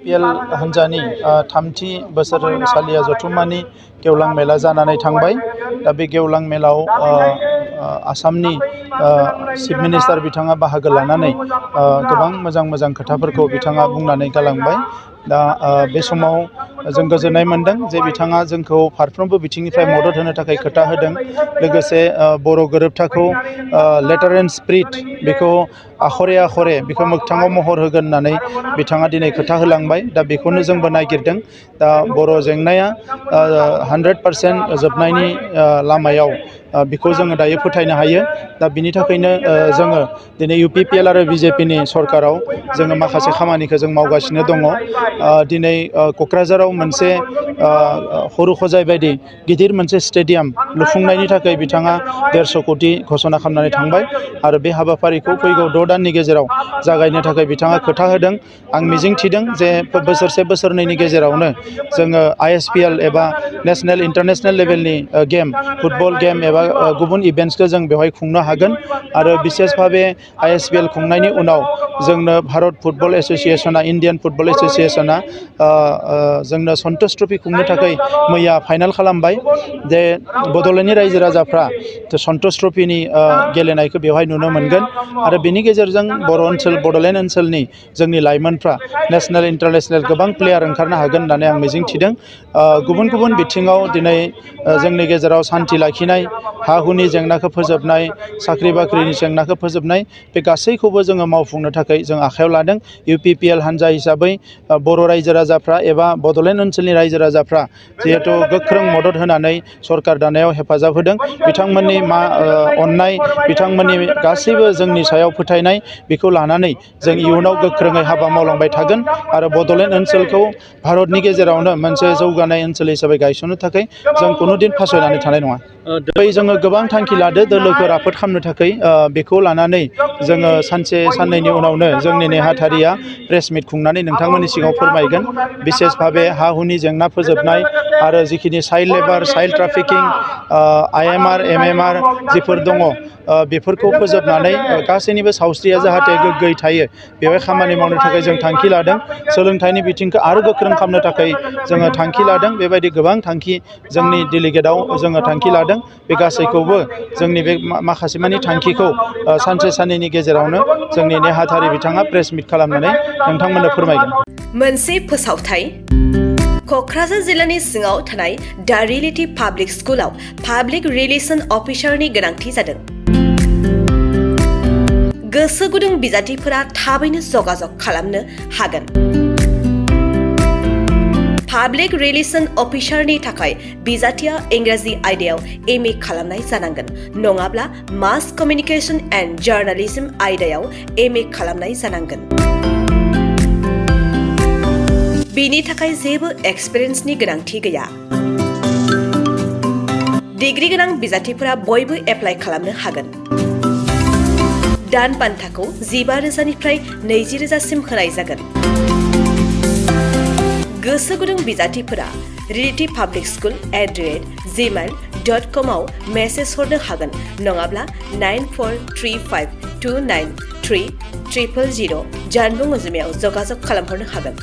UPPL हान्जानि थामथि बोसोरसालिया जथुम्मानि गेवलां मेला जानानै थांबाय। दा बे गेवलां मेलाव आसामनि चिफ मिनिस्टार बिथाङा बाहागो लानानै गोबां मोजां खोथाफोरखौ बिथाङा बुंनानै गालांबाय। दा बे समाव जों गोजोननाय मोनदों जे बिथाङा जोंखौ फारफ्रोमबो बिथिंनिफ्राय मदद होनो थाखाय खोथा होदों। लोगोसे बर' गोरोबथाखौ लेटार एन्ड स्पिरिट बेखौ आखरे बेखौ मोगथाङाव महर होगोन होननानै बिथाङा दिनै खोथा होलांबाय। दा बेखौनो जोंबो नागिरदों। दा बर' जेंनाया 100% जोबनायनि लामायाव बेखौ जोङो दायो फोथायनो हायो। दा बिनि थाखायनो जोङो दिनै UPPL आरो BJPनि सरकाराव जोङो माखासे खामानिखौ जों मावगासिनो दङ। दिनै क'क्राझाराव मोनसे हरु खजाय बायदि गिदिर मोनसे स्टेडियाम लुफुंनायनि थाखाय बिथाङा 150 कोटि घोषणा खालामनानै थांबाय आरो बे हाबाफारिखौ फैगौ 6 दाननि गेजेराव जागायनो थाखाय बिथाङा खोथा होदों। आं मिजिंथिदों जे बोसोरसे बोसोरनैनि गेजेरावनो जोङो ISPL एबा नेशनेल इन्टारनेशनेल लेभेलनि गेम फुटबल गेम एबा गुबुन इभेन्ट्सखौ जों बेवहाय खुंनो हागोन। आरो बिसेस भाबे ISPL खुंनायनि उनाव जोंनो भारत फुटबल एस'सिएशना इन्डियान फुटबल एस'सिएशना जोंनो सन्टोष ट्रफी खुंनो थाखाय मैया फाइनाल खालामबाय। जे बड'लेण्डनि रायजो राजाफ्रा सन्टोष ट्रफीनि गेलेनायखौ बेवहाय नुनो मोनगोन। आरो बेनि गेजेरजों बड'लेण्ड ओनसोलनि जोंनि लाइमोनफ्रा नेशनेल इन्टारनेशनेल गोबां प्लेयार ओंखारनो हागोन होननानै आं मिजिंथिदों। गुबुन बिथिङाव दिनै जोंनि गेजेराव सान्थि लाखिनाय, हा हुनि जेंनाखौ फोजोबनाय, साख्रि बाख्रिनि जेंनाखौ फोजोबनाय, बे गासैखौबो जोङो मावफुंनो थाखाय जों आखायाव लादों। UPPL हान्जा हिसाबै बर' रायजो राजाफ्रा एबा बड'लेण्ड ओनसोलनि रायजो राजाफ्रा जिहेथु गोख्रों मदद होनानै सरकार दानायाव हेफाजाब होदों। बिथांमोननि अननाय, बिथांमोननि गासैबो जोंनि सायाव फोथायनाय, बेखौ लानानै जों इयुनाव गोख्रोङै हाबा मावलांबाय थागोन। आरो बड'लेण्ड ओनसोलखौ भारतनि गेजेरावनो मोनसे जौगानाय ओनसोल हिसाबै गायसननो थाखाय जों कुनुदिन फासयनानै थानाय नङा। जोङो गोबां थांखि लादो दोलोखौ राफोद खालामनो थाखाय। बेखौ लानानै जोङो सानसे साननैनि उनावनो जोंनि नेहाथारिया प्रेस मिट खुंनानै नोंथांमोननि सिगाङाव फोरमायगोन। बिसेस भाबे हा हुनि जेंना फोजोबनाय आरो जिखिनि चाइल्ड लेबार, चाइल्ड ट्राफिकिं, IMR, MMR जिफोर दङ बेफोरखौ फोजोबनानै गासैनिबो सावस्रिया जाहाथे गोग्गोयै थायो बेवहाय खामानि मावनो थाखाय जों थांखि लादों। सोलोंथाइनि बिथिंखौ आरो गोख्रों खालामनो थाखाय जोङो थांखि लादों। बेबायदि गोबां थांखि जोंनि डेलिगेटआव जोङो थांखि लादों। बे गासैखौबो जोंनि बे माखासे मानि थांखिखौ सानसे साननैनि गेजेरावनो जोंनि नेहाथारि बिथाङा प्रेस मिट खालामनानै नोंथांमोननो फोरमायगोन। मोनसे फोसावथाय क'क्राझार जिल्लानि सिङाव थानाय दा रियेलिटी पाब्लिक स्कुलाव पाब्लिक रिलेशन अफिसारनि गोनांथि जादों। गोसो गुदुं बिजाथिफोरा थाबैनो जगाजग खालामनो हागोन। पाब्लिक रिलेशन अफिसारनि थाखाय बिजाथिया इंराजि आयदायाव MA खालामनाय जानांगोन, नङाब्ला मास कमिउनिकेशन एन्ड जार्नालिज्म आयदायाव MA खालामनाय जानांगोन। बिनि थाखाय जेबो एक्सपिरियेन्सनि गोनांथि गैया। डिग्री गोनां बिजाथिफोरा बयबो एप्लाइ खालामनो हागोन। दान बान्थाखौ 15,000निफ्राय 20,000सिम होनाय जागोन। गोसो गुदुं बिजाथिफोरा realitypublicschool@gmail.com आव मेसेज हरनो हागोन, नङाब्ला 9435293000 जानबुं अनजिमायाव जगाजग खालामहरनो हागोन।